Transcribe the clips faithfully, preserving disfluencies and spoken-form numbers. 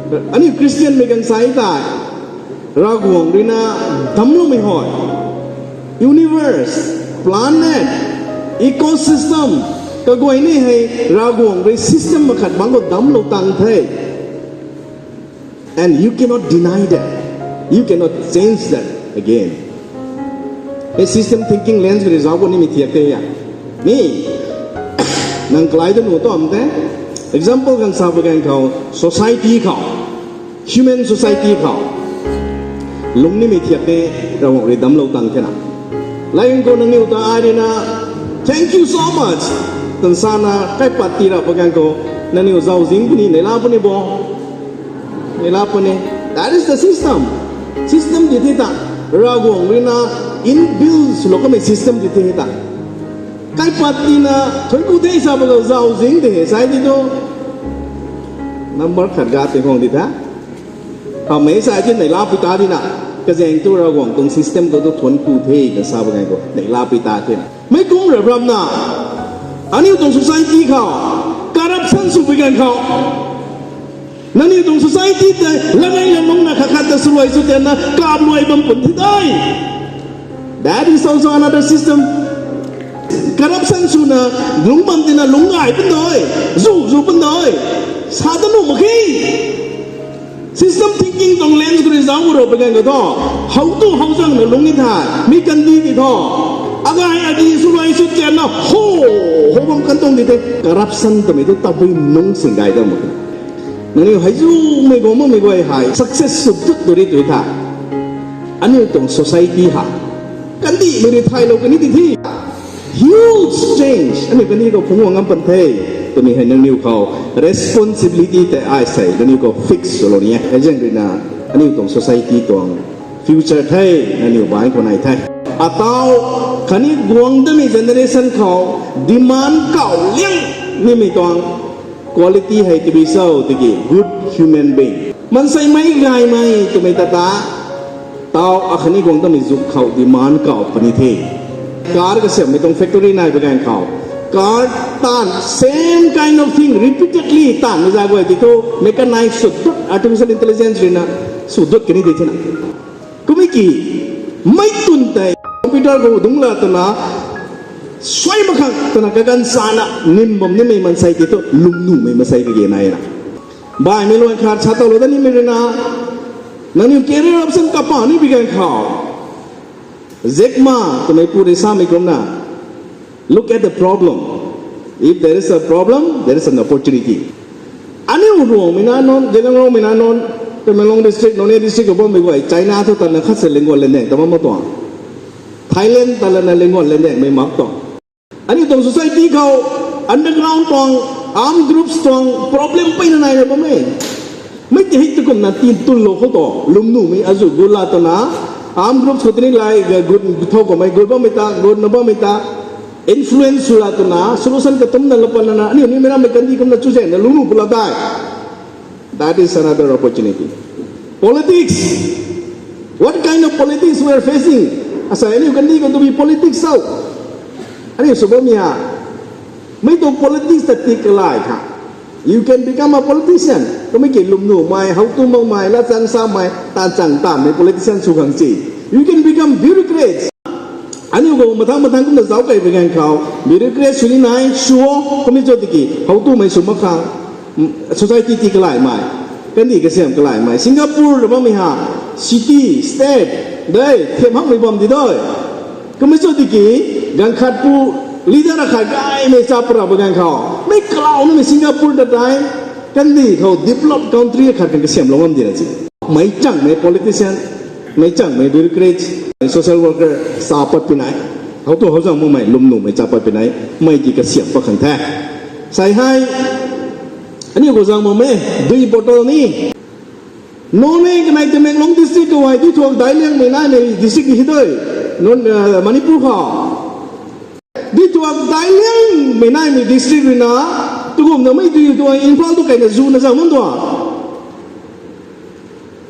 Aniu Christian mei kan sai tei, Ravguangc rui na damcloumei hei, universe, planet, ecosystem, kaguay ni hei Ravguangc rui system makhat bangc khou damclou tang the. And you cannot deny that. You cannot change that again. Hei system thinking lens rui zauc khou nimei thiak the ya. Ni, nang kalai ta nu tam the. Example kan sa pa kan khou, society khou, human society khou, lungc nimei thiak the, Ravguangc rui damclou tang the na. Laying khou nangniw ta ai rui na, thank you so much tan sa na kaipat ti ra pa kan khou, nangniw zauzian puni, neihla puni bo. Neihla puni. That is the system. System di the ta. Ravguangc rui na inbuilt swlou kamei system di the ta. Kaipat ti na, thuanc ku the sa pa khou zauzian de he, sai di tu. Number khat ga tei khang di tha. Hamei sai di neihla pui ta di na. Kazaeng tu Ravguangc tuang system khou tu thuanc ku the kan sa pa kan khou neihla pui ta the na. Mei kum ra bam na. Aniu tuang society khou, corruption sw pui kan khou, nangniw tuang society tei lanei lanlungc na khat khat ta swluai sw tian na kapluai bam pun thi dai. That is also another system. Corruption swna lungc bam tina lungc gay pun dai, zu zu pun dai. Sa ta nuh mak khe. System thinking tuang lens khou rui zauc ro pa kan khou thu, how tu how zang na lungc ni the, mi kandih ti thu, agay adi swluai sw tian na ho, ho bam kan tuang di the. Corruption twmei tu tabui nungc sing gay dam mak khe. Nangniw hei zumei guang makmei guay hei success sw tut tu ri tu tha. Aniu tuang society ha, kandihmei rui thaylou kani di thi. Huge change aniu kandih khou phungc guang ngam pan the. Twmei hei nangniw khou responsibility tei ai sei nangniw khou fix swlou ni e. Hei zaeng rui na aniu tuang society tuang future the, nangniw baanc khou nai the. Atau khatni guang damei generation khou demand kau liang nimei tuang quality hei tabui cho tiki good human being. Maansei mei gaymei twmei ta ta, tau akhatni guang damei zuk khou demand kau puni the. Car kasiammei tuang factory nai pa kan khou, car taanv same kind of thing repeatedly taanvmei za guay ti thu mechanize sw dut, artificial intelligence rui na sw dut kani di thina. Kummei ki, mei twn tei computer khou dungc la twna, suai mak khang twna kaganv sana nim bam nimei maansei ti thu lwmnuhmei maansei kage nai na. Baihmei luan khat sa taulou dat nimei rui na, nangniw career option kapa ni bi kan khou, Jack Ma twmei pu rui samei kumna, look at the problem. If there is a problem, there is an opportunity. Aniu Ruangmei na nunc, Zeliangrongmei na nunc, Tamenglong district, Noney district khou bammei guay China thu tatna khat se linguan lendeng ta bam mak tuang, Thailand ta lana linguan lendengmei mak tuang. Aniu tuang society khou underground tuang, armed groups tuang problem peyna naina bam e. Mei ti hei tu kumna tin tunlou khou tu lwmnuhmei azu gut la twna, armed groups khou tini lai ga gut thow kamei gut bammei ta, gutna bammei ta influence sw la twna solution katumna la panna, aniu ni mei rammei kandih kumna chuzaenna lungnuh pu la dai. That is another opportunity. Politics. What kind of politics we are facing? Asei aniu kandih khou tu bi politics tho, aniu sw bammei ha, mei tuang politics ta tik kalai kha. You can become a politician. Kummei ki lwmnuhmei, how tu makmei, latchang samei, taanchang taanvmei politician sw khang si. You can become bureaucrats. Aniu khou mathang mathang kumna zauc kei pa kan khou bureaucrats sw ni nai sw o, kummei cho tiki how tumei sw mak khang, society ti kalaimei, kandih kasiam kalaimei. Singapore ra bammei ha, city, state, dei, thep hakmei bam di dei. Kummei cho tiki, ganv khat pu leader akhat gaymei cha para pa kan khou, mei kalau namei Singapore ta tei, kandih khou developed country khat kan kasiamlou ngam di na si. Meic changmei politician, meic changmei bureaucrats, social worker cha pat pui nai. How tu how zang makmei lwmnuhmei cha pat pui nai. Mei ti kasiam pat khang the. Sei hei, aniu khou zang makmei dui bottle ni, Noney kanei Tamenglong district khou hei dui thuak daic liangmei naimei district ni hi dei. Manipur khou dui thuak daic liangmei naimei district rui na, tukumna mei dui tuang Imphal tu kaina zuna zang bam tuang.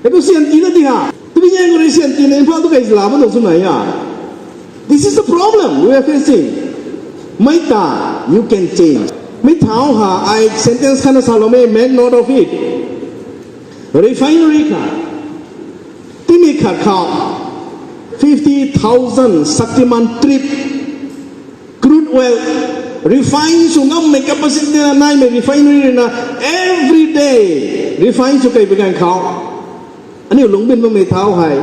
Hei tu sian tina di ha, tumi zaeng khou rui sian tina Imphal tu kai zala bam tuang sw nai a. This is the problem we are facing. Mei ta, you can change. Mei thau ha, ai sentence khatna saloumei, make note of it. Refinery kha, timi khat khou fifty thousand Shaktiman trip crude oil refine sw ngammei capacity na naimei refinery na every day refine sw kei bi ganv khou aniu lungcbin bammei thau hei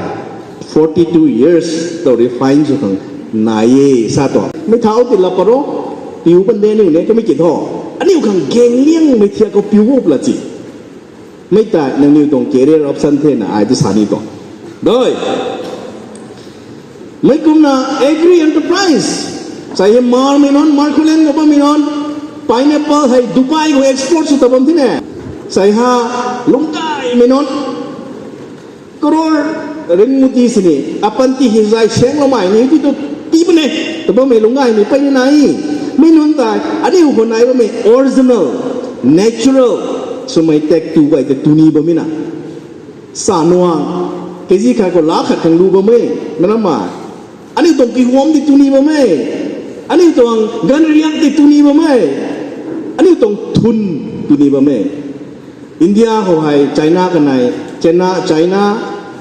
forty two years tau refine sw khang nai e sa tuang. Mei thau ti la paro, piu pan de aniu ne kamei ki tho. Aniu khang gang liangmei thiak khou piu up la chi. Mei ta nangniw tuang career option the na ai tu sa ni tuang. Doi. Mei kumna agri enterprise. Sai hei mar mei nunc, mar khulen ka bam mei nunc. Pineapple hei Dubai khou export sw ta bam thine. Sai ha lungcgaymei nunc. Crore ringmuti sini, apanti hei zai seng loumei ni ti tu tii bam e, ta bammei lungcgaymei pey ni nai. Mi nunc tei, aniu khou nai bammei original, natural, swmei tek tu guay tei tuni bam e na. Sa nuang, kg khat khou la khat khang lu bam e, na ramei. Aniu tuang kihuam tei tuni bam e. Aniu tuang ganriak tei tuni bam e. Aniu tuang thun tuni bam e. India khou hei China kanei, China, China,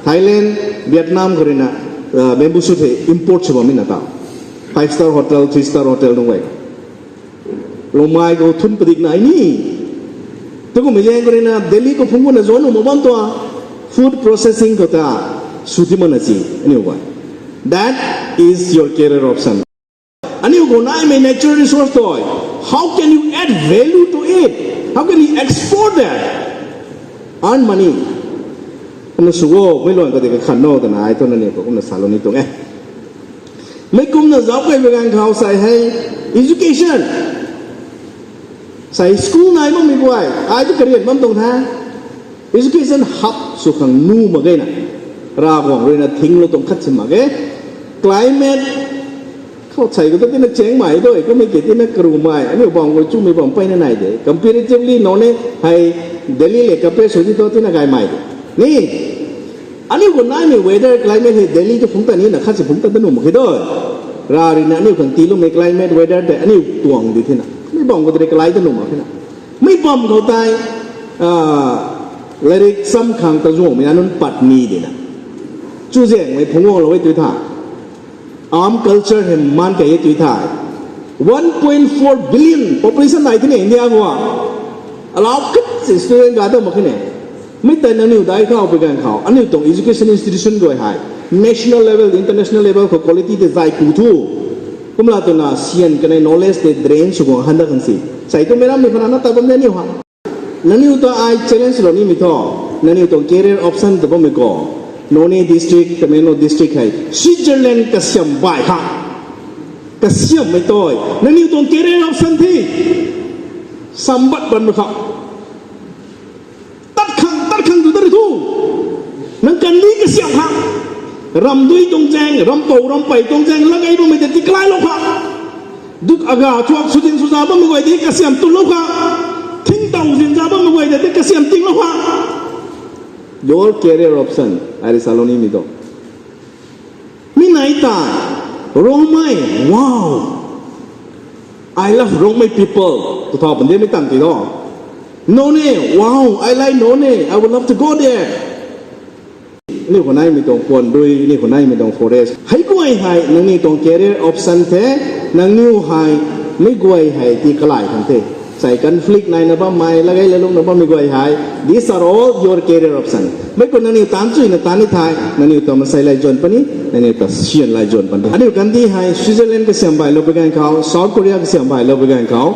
Thailand, Vietnam khou ruina, uh, bamboo shoot hei import sw bammei na ta. Five star hotel, three star hotel nunc guay. Lungmei khou thun padik nai ni. Tukumhmei zaeng khou ruina Delhi khou phungc guna zon nuh mak bam tuang. Food processing khou ta sw ti mana si, aniu guay. That is your career option. Aniu khou naimei natural resource tei, how can you add value to it? How can you export that? Earn money. Kumna sw o, mei luan khou tei kakhan no twna ai thu nangniw khou kumna salou ni tuang e. Mei kumna zauc kei bi ganv khou sai hei education. Sai school nai bammei guay, ai thu karian bam tuang the. Education hub sw khang nuh mak ge na. Ravguangc ruina thinglou tuang khat si mak ge. Climate khou sai khou ta tina chengmei doi, kummei ki tina karumei, aniu bam khou chumei bam peyna nai de. Comparatively, Noney hei Delhi le compare sw di tu tina gaymei de. Ni, aniu khou naimei weather, climate hei Delhi tu phungc ta ni na khat si phungc ta ta nuh mak khe doi. Rav ruina aniu khang tiiloumei climate, weather tei aniu tuang di thina. Mi bam khou tei kalai ta nuh mak khe na. Mi bam khou tei, ah, lairik cham khang ta zuangmei na nunc pat ni di na. Chuzaenghmei phungc guanglou e tui tha. Arm culture hei maan kei e tui tha. One point four billion population nai thine India khou. Alau khat si student ga dam mak khe ne. Mi tei nangniw dai khou bi ganv khou aniu tuang education institution guay hei national level, international level khou quality tei zay ku thu. Kumla twna syan kanei knowledge tei drain sw guang han dat khang si. Sai tu meic rammei khana na ta bam de aniu ha. Nangniw ta ai challenge lou nimei thu, nangniw tuang career option ta bammei khou, Noney district, Tamenglong district hei Switzerland kasiam bai kha. Kasiammei tei nangniw tuang career option the. Sambat banmei kha. Tat khang, tat khang tu ta ri thu. Nang kandih kasiam kha. Ramdui tuang zaeng, rampou, rampei tuang zaeng, lat gei bammei tei ti kalailou kha. Duk aga thuak sw tin sw za bammei guay tei kasiam tunlou kha. Thingtow zin za bammei guay tei kasiam tinglou kha. Your career option, ai ri salou nimei tu. Mi nai ta, Rongmei, wow. I love Rongmei people. Tu thau pan de mei tang ti lo. Noney, wow, I like Noney. I would love to go there. Aniu khou naimei tuang puan rui, aniu khou naimei tuang forest. Hei guay hei, nangniw tuang career option the, nangniw hei, mi guay hei, ti kalai khang the. Sai conflict naina bammei, lat gei lalungna bammei guay hei, these are all your career option. Mei khou nangniw taanc chuina taanc ni thei, nangniw ta masei lai zuan puni, nangniw ta syan lai zuan puni. Aniu kandih hei, Switzerland kasiam bailou bi ganv khou, South Korea kasiam bailou bi ganv khou,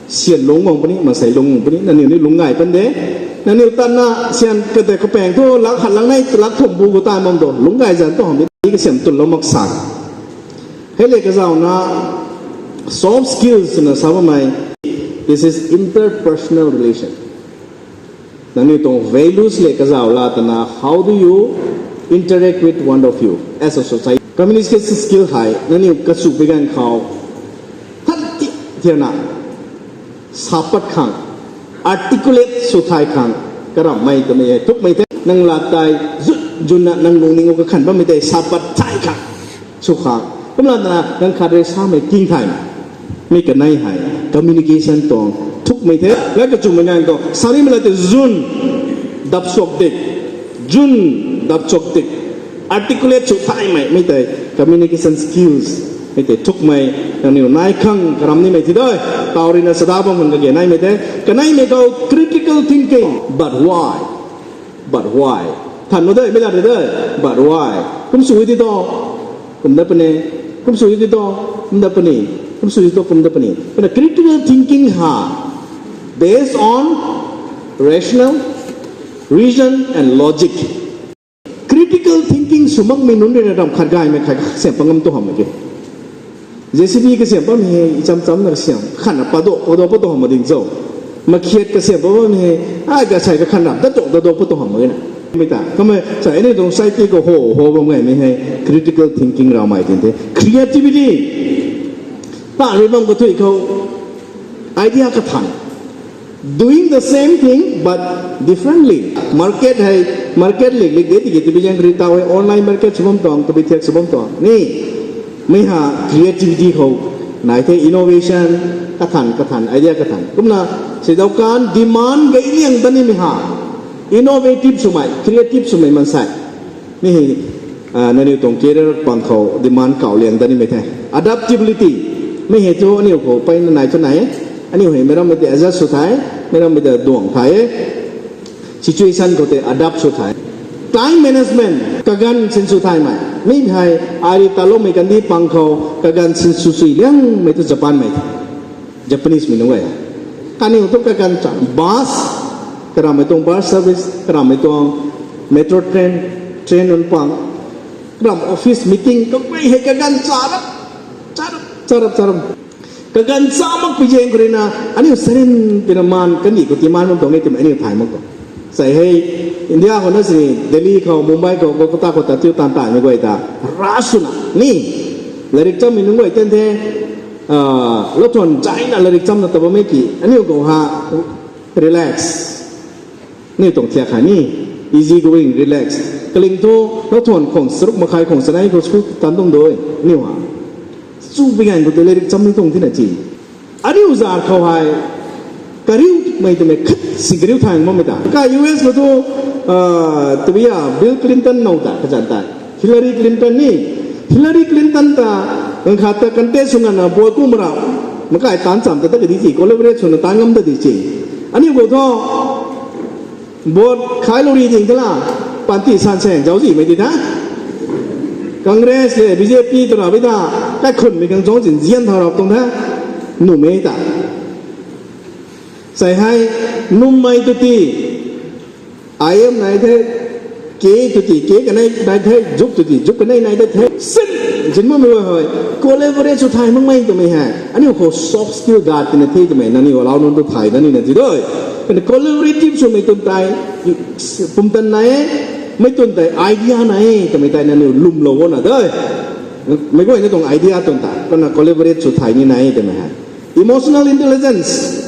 syan lungc guang puni, masei lungc guang puni, nangniw ni lungc gay pan de. Nangniw tatna syan kata kapaeng thu, lak khat lak nei, lak thumh bu khou taanv bam tu, lungc gay zan tu hamh di kasiam tunlou mak sa. Hei le kazauna, soft skills na sa bammei, this is interpersonal relation. Nangniw tuang values le kazau la twna, how do you interact with one of you as a society? Communication skill hei, nangniw kachu bi ganv khou, that ti, thiana, sapat khang, articulate sw thay khang, karamhmei twmei hei thukmei the, nang lat tei, zun, zunna nang lungning khou kakhan bammei tei, sapat thay khang, sw khang. Kumla twna, nang khat rui samei king thay. Mi kanei hei, communication tuang, thukmei the, lat kachumei ganv khou, sarimei lat tei zun. Dapchuk dik, jun dapchuk dik, articulate sw thaymei, mi tei communication skills, mi tei thukmei, kaniw nai khang karam nimei ti dei, tau rina sada bam khang kage naimei tei, kaneimei khou critical thinking, but why? But why? Than nu dei, mi la de dei, but why? Kum sw ti to, kum da puni, kum sw ti to, kum da puni, kum sw ti to, kum da puni. Kumna critical thinking ha, based on rational, reason and logic. Critical thinking sw makmei nunc rui na ram khat gaymei khat kasiam pangam tu hamh mak ge. J C B kasiam pam hei, icham cham na kasiam, khatna pado, pado pa tu hamh mak ding cho. Makhiat kasiam pam hei, ai kasei kakhatna da tok da do pa tu hamh mak ge na. Mi ta, kamei sa aniu tuang society khou ho, ho bam gaymei hei, critical thinking ramei tin the. Creativity. Tanmei bam kathui khou, idea kathan. Doing the same thing but differently. Market hei, market lik lik de tiki, tibi zaeng kari tau hei, online market sw bam tuang, tibi thiak sw bam tuang. Ni, mi ha creativity khou nai the, innovation, kathan, kathan, idea kathan. Kumna, sidau kan demand gay liang ta ni mi ha. Innovative swmei, creative swmei mansei. Mi hei, nangniw tuang career pang khou demand kau liang ta nimei the. Adaptability. Mi hei thu aniu khou peyna nai thu nai e. Aniu hei meic rammei tei adjust sw thay, meic rammei tei duang thay e. Situation khou tei adapt sw thay. Time management, kaganv sin sw thaymei. Mi hei, ai rui taloumei kandih pang khou, kaganv sin sw sui liangmei thu Japanmei the. Japanesemei nunc e. Kaniw thu kaganv cha bus, karamei tuang bus service, karamei tuang metro train, train nunc pang, karam office meeting, kaguay hei kaganv charap, charap, charap, charap. Kaganv cha makpui zaeng khou rui na, aniu sarin pina maan, kandih khou timan bam tuang e twmei aniu thay mak tuang. Sai hei, India khou na sini, Delhi khou, Mumbai khou, Kolkata khou ta tiu tan tanmei guay ta, ra swna, ni, lairik chammei nunc guay ten the, louthuan zaina lairik chamna ta bammei ki, aniu khou ha, relax. Aniu tuang thiak kha ni, easy going, relax. Kaling thu, louthuan khwang charuk makhai khwang chanei khou school tan tuang doi, aniu ha. Chu pui ganv khou tei lairik cham ni tuang tina chi. Aniu zat khou hei, kariumei twmei khat si kariu thay bammei ta. Ka U S khou thu, tbi a Bill Clinton now ta kazanc tei, Hillary Clinton ni, Hillary Clinton ta, ganv khat ta contest sw ngana boi kum ra, makai taanc cham ta ta kadi ti collaborate swna taanc ngam ta di chi. Aniu khou thu, vote khailou ri ding tala, panty san saeng zauczihmei di tha. Congress le B J P twra bi ta, kaikhunmei khang zauczin zian thau rap tuang the, numei ta. Sai hei, nummei tu ti, I M nai the, K tu ti, K kanei nai the, Zuk tu ti, Zuk kanei nai the, sin, zin makmei guay hei, collaborate sw thay makmei twmei hei. Aniu khou soft skill dat tina the twmei, nangniw alau nunc tu thay da nina ti doi. Kani collaborative swmei tun tei, pumtan nai e, mei tun tei idea nai e twmei tei nangniw lwmlou na doi. Meic guayna tuang idea tun tei, kana collaborate sw thay ni nai e twmei hei. Emotional intelligence.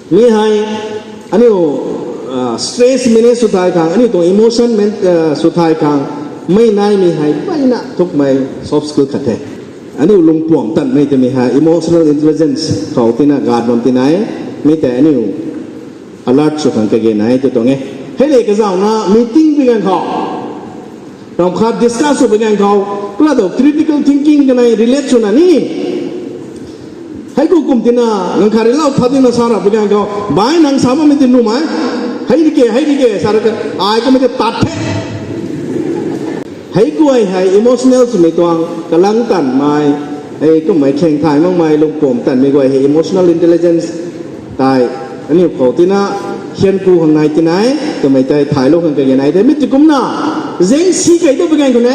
Mi hei, aniu, stress manage sw thay khang, aniu tuang emotion, sw thay khang, mei naimei hei, mpeyna thukmei soft skill khat the. Aniu lungpuam tanmei twmei hei, emotional intelligence khou tina gat bam ti nai, mi tei aniu alert sw khang kage nai tw tuang e. Hei le kazauna meeting pui ganv khou, ram khat discuss sw pui ganv khou, kala tu critical thinking kanei relate swna ni. Hei ku kum tina, ganv khat rui lau that dina sa ra pui ganv khou, bai nang sa bammei ti numei. Hei di ke, hei di ke, sa ra ke, ai kummei ti tat the. Hei guay hei emotional swmei tuang, kalang tanmei, hei kummei kheng thay makmei, lungpuam tanmei guay hei emotional intelligence tei, aniu khou tina, hian ku khang nai tinai, twmei tei thaylou khang kage nai the, mi ti kumna, zaeng si kei tu pui ganv khou ne,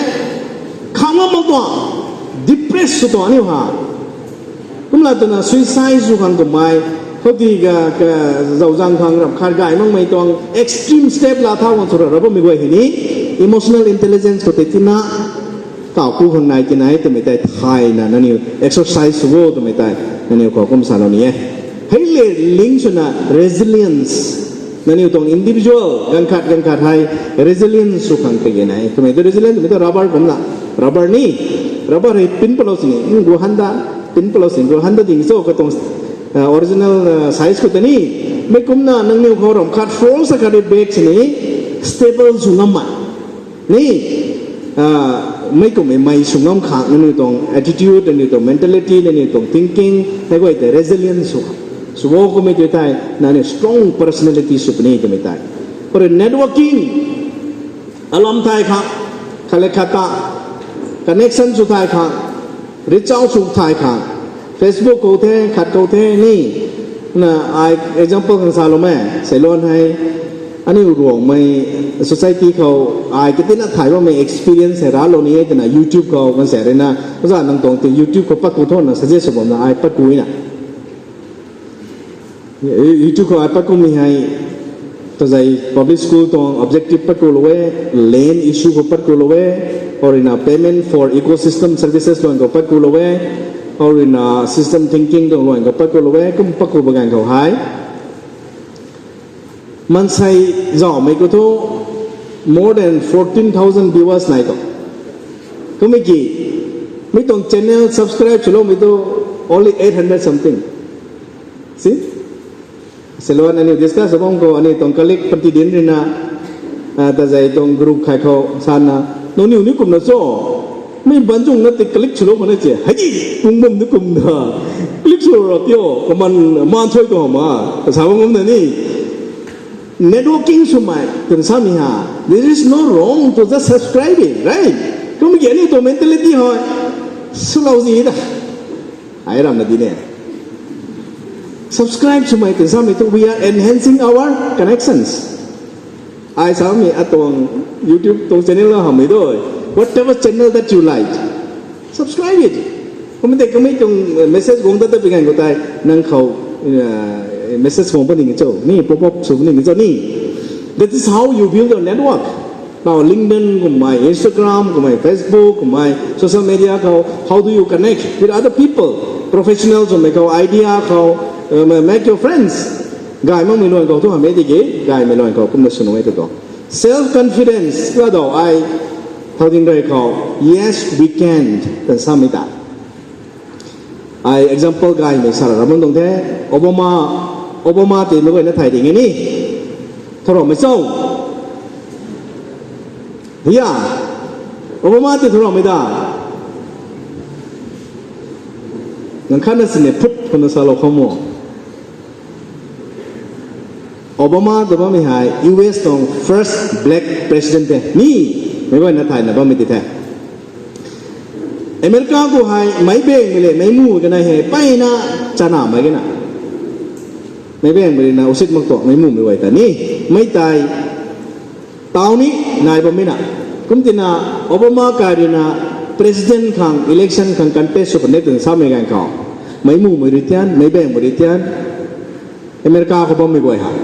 khang ngam mak tuang, depress sw tuang aniu ha. Kumla twna suicide sw khang kummei, khouti ka, ka, zauzang khang ram khat gay makmei tuang, extreme step laa thau khang sw ra ra bammei guay hei ni, emotional intelligence khou tei tina, kau ku khang nai tinai twmei tei thayna nangniw exercise sw o twmei tei nangniw khou kum salou ni e. Hei le link swna resilience. Nangniw tuang individual ganv khat ganv khat hei resilience sw khang kage nai. Twmei tu resilience twmei tu rubber kumna. Rubber ni, rubber hei pin palou sini, gu handa, pin palou sini, gu handa ding cho katuang original size khou ta ni. Mei kumna nangniw khou ram khat force khat rui back sini stable sw ngam mak. Ni, mei kummei mei sw ngam khang nangniw tuang attitude, nangniw tuang mentality, nangniw tuang thinking, hei guay tei resilience sw. Sw o kummei tu tei nangniw strong personality sw puni twmei tei. Or networking, alam thai khang, khat le khat ta connection sw thai khang, reach out sw thai khang, Facebook khou the, khat khou the ni, na ai example khang saloumei, seiluan hei, aniu Ruangmei society khou ai katina thay bammei experience hei raclou ni e twna YouTube khou kan sa ruina, oza nang tuang ti YouTube khou pat ku thona suggest sw bamna ai pat ku na. YouTube khou ai pat kumei hei, tazei public school tuang objective pat kulou e, land issue khou pat kulou e, hou ruina payment for ecosystem services luan khou pat kulou e, hou ruina system thinking tuang luan khou pat kulou e, kum pat ku baganv khou hei maansei zauhmei khou thu more than fourteen thousand viewers nai tu. Kummei ki, mi tuang channel subscribe swloumei tu only eight hundred something. Si? Seiluan aniu discuss bam khou aniu tuang colleague panty dinc ruina, tazei tuang group khai khou sana, nangniw ni kumna cho, mi banzungna ti click swlou khana ci hei di, pung bam ni kumna click swlou ra tio kaman, maan thuy tu hama, kasa bam kumna ni networking swmei twna samei ha. There is no wrong to just subscribe it, right? Kummei ki aniu tuang mentality hei swlou zi ta. Ai ramna di ne, subscribe swmei twna samei tu we are enhancing our connections. Ai samei atuang YouTube tuang channel la hamei doi, whatever channel that you like, subscribe it. Kummei tei kummei tuang message guang ta ta pi ganv khou tei nang khou message guang puni cho ni, pop up sw puni cho ni. That is how you build your network. Now LinkedIn kummei, Instagram kummei, Facebook kummei, social media khou how do you connect with other people, professionals kummei khou, idea khou, make your friends. Gay makmei luan khou thu hamei tiki gaymei luan khou kumna sw nuh e ta tu. Self confidence la dou ai, thau ding rui khou, yes we can twna samei ta. Ai example gaymei sara ra bam tuang the. Obama, Obama ti mei guayna thay ding e ni, tharaumei cho? Hiya, Obama ti tharaumei da? Nang khatna sini phut khou na salou kham o. Obama tw bammei hei US tuang first black president e ni, meic guayna thayna bammei ti the. America khou hei meic baengmei le meic mumei kanei hei mpeyna chanamei kana, meic baengmei ruina usit mak tuang meic mumei guay ta ni, mei tei taw ni nai bammei na. Kumtina Obama kai ruina president khang election khang contest sw khang ne twna samei ganv khou, meic mumei rui tian, meic baengmei rui tian, America khou bammei guay hei,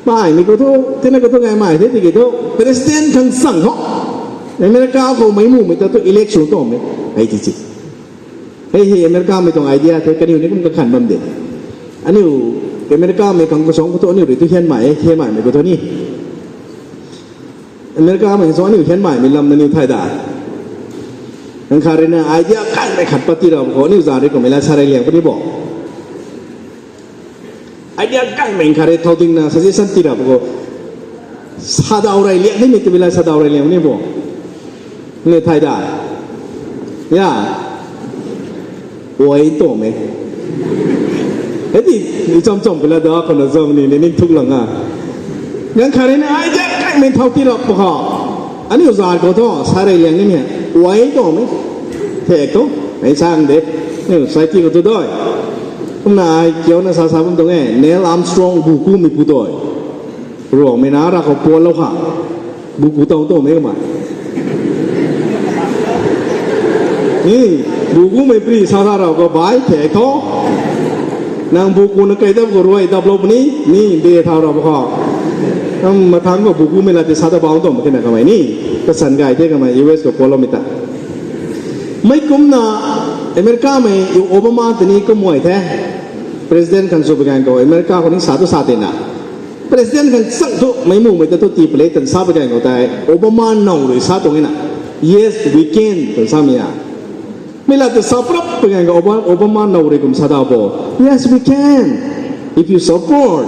maimei khou thu, tina khou thu ngai mai the tiki thu president khang chang khou, America khou meic mumei ta thu elect sw tuangmei hei ti ci. Hei hei Americamei tuang idea the, kaniw ni kum kakhan bam de. Aniu Americamei khang kasuang khou thu aniu rui thu hianmei e, hianmaimei khou thu ni, Americamei kasuang aniu hianmaimei lam na niw thay da. Nang khat ruina idea kaimei khat pat ti ra khou aniu zan rui kummei la sa rey liang puni bo. Idea kaimei khat rui thau dingna suggestion ti ra khou, sadaw rey liang nimei twmei la sadaw rey liang puni bo. Ni thay da. Ya, uai tuangmei. Hei ti, i cham cham pela da khou na zam ni ni ning thuk lang a. Nang khat ruina idea kaimei thau ti ra khou, aniu zan khou thu sa rey liang nimei, uai tuangmei. Thek thu, ei sang de, aniu society khou thu doi. Kumna ai kiuna sa sa bam tuang e, Neil Armstrong bu kumei pu tui. Ruangmei na ra khou puanlou kha, bu ku tau tuangmei kamei. Ni, bu kumei pri sa sa rau khou bai thek thu, nang bu kuna kai dap khou ruai daplou puni ni, de thau ra khou, mathangc khou bu kumei la ti sa ta bau tuang mak khe na kamei ni, kasan gay the kamei US khou puanloumei ta. Mei kumna Americamei Obama tini kumhuay the. President khang sw pui ganv khou America khou ni sa tu sa tina, president khang chang thu meic mumei ta thu tii pale twna sa pui ganv khou tei Obama now rui sa tuang e na, yes we can twna samei a. Mei la ta sa prap pui ganv khou Obama now rui kum sa da bo, yes we can. If you support,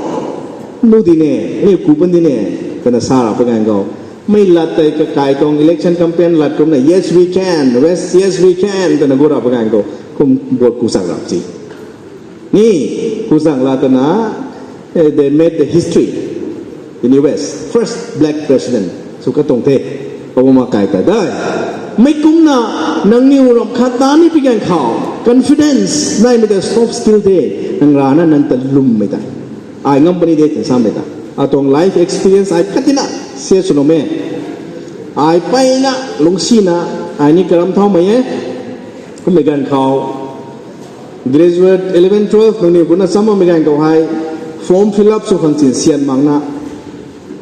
nu di ne, ni ku pan di ne, twna sa ra pa ganv khou, mei lat tei kakai tuang election campaign lat kumna, yes we can, yes, yes we can twna gu ra pa ganv khou, kum vote ku chak ra si. Ni, ku chak la twna, eh, they made the history in U S. First black president sw katuang the. Obama kai ta dai. Mei kumna nangniw ram khat ta ni pi ganv khou confidence naimei ta soft skill the. Nang rana nang ta lwmmei ta, ai ngam puni de twna samei ta, atuang life experience ai katina se swlou me. Ai peyna lungsina, ai ni karam thaumei e. Kummei ganv khou graduate eleven, twelve nangniw kuna cham bammei ganv khou hei form fill up sw khang chin syan makna,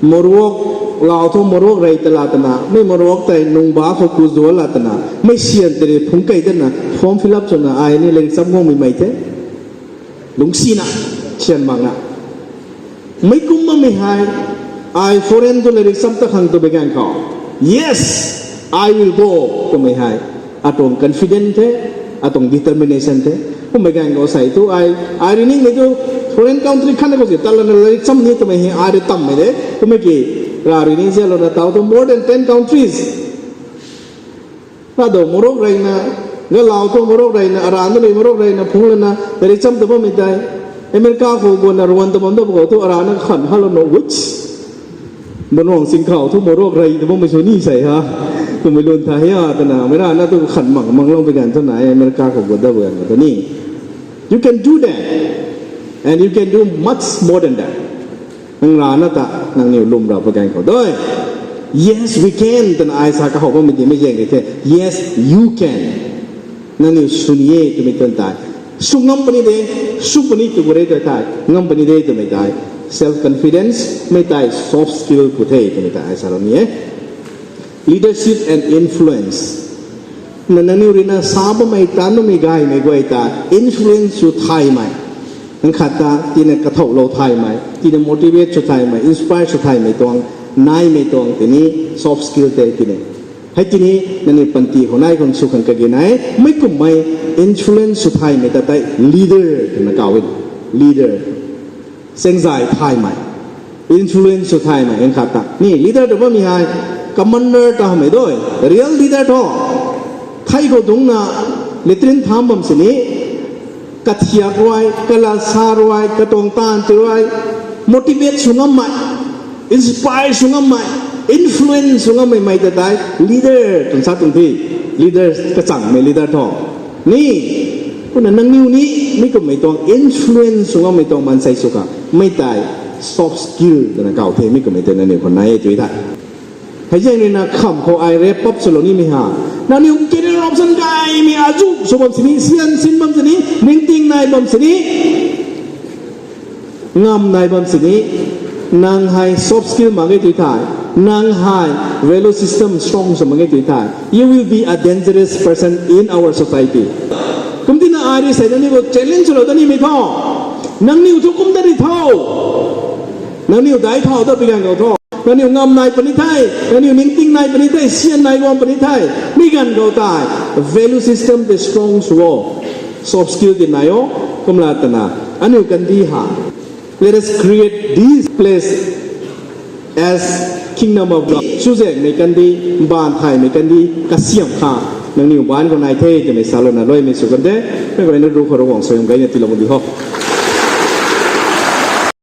morok lau thu morok rei ta la twna, mei morok tei nungba khou ku zual la twna, mei syan tei phungc kei tana form fill up swna ai ni latrik cham guangmei mei the. Lungsina syan makna, mei kum bammei hei, ai foreign tu latrik cham ta khang twmei ganv khou, yes, I will go twmei hei, atuang confident the, atuang determination the. Kummei ganv khou sei thu ai, ai rui ningmei thu foreign country khatna khou si talana latrik cham ni twmei hei ai rui tammei de. Kummei ki, ra rui ning zialouna tau thu more than ten countries. Kado morok reina, galau thu morok reina, aran nu rui morok reina phungc lana latrik cham ta bammei tei, America khou guanna ruan ta bam da khou thu arana khan halouna which, Bunwang sing khou thu morok rei ta bammei sw ni sei ha. Kummei lun tha hia twna mei rana tu khan mang manglou pi ganv twna America khou guat da pi ganv khou ta ni, you can do that, and you can do much more than that. Nang rana ta nangniw lwm ra pa ganv khou doi, yes we can twna ai sa kahou bammei di mei zaeng di the. Yes, you can. Nangniw sw ni e twmei tuang tei, sw ngam puni de, sw puni tu gu re tei tei ngam puni de twmei tei, self confidence mei tei soft skill pu the twmei tei ai salou ni e. Leadership and influence. Na nangniw rui na sa bammei tan bammei gaymei guay ta influence sw thaymei, nang khat ta tina kathoulou thaymei, tina motivate sw thaymei, inspire sw thaymei tuang, naimei tuang tini soft skill tei tini. Hei tini nangniw panty khou nai khang sw khang kage nai, mei kummei influence sw thaymei ta tei leader twna kaw e. Leader. Sengzay thaymei, influence sw thaymei, nang khat ta ni leader tw bammei hei, commander ta hamei doi, real leader thu. Thei khou dungcna latrine tham bam sini, kathiak ruai, kalasa ruai, katuang taanv ti ruai, motivate sw ngammei, inspire sw ngammei, influence sw ngammei mei ta tei leader twna sa tuang the. Leader kachangmei leader thu. Ni, kumna nangniw ni, mi kummei tuang influence sw ngammei tuang maansei sw khang mei tei soft skill twna kaw the, mi kummei tei nangniw khou nai e tui the. Hei zaeng rui na kham khou ai wrap up swlou nimei ha. Nangniw career option gaymei azu sw bam sini, syan sin bam sini, ningting nai bam sini, ngam nai bam sini, nang hei soft skill mak ge tui thei, nang hei value system strong sw mak ge tui thei, you will be a dangerous person in our society. Kumtina ai rui sei nangniw khou challenge swlou ta nimei thu, nangniw thu kum ta ni tho. Nangniw dai thau ta pi ganv khou thu, nangniw ngam nai puni the, nangniw ningting nai puni the, syan nai guang puni the, mi ganv khou tei value system tei strong sw o, soft skill tei nai o. Kumla twna, aniu kandih ha, let us create this place as kingdom of God. Chuzaenghmei kandih, mbaanv thaymei kandih kasiamh kha, nangniw baanc khou nai the twmei salouna luaimei sw kan the. Mei guayna ru khou Ravguangc suaihiam gayna tiilou di ho.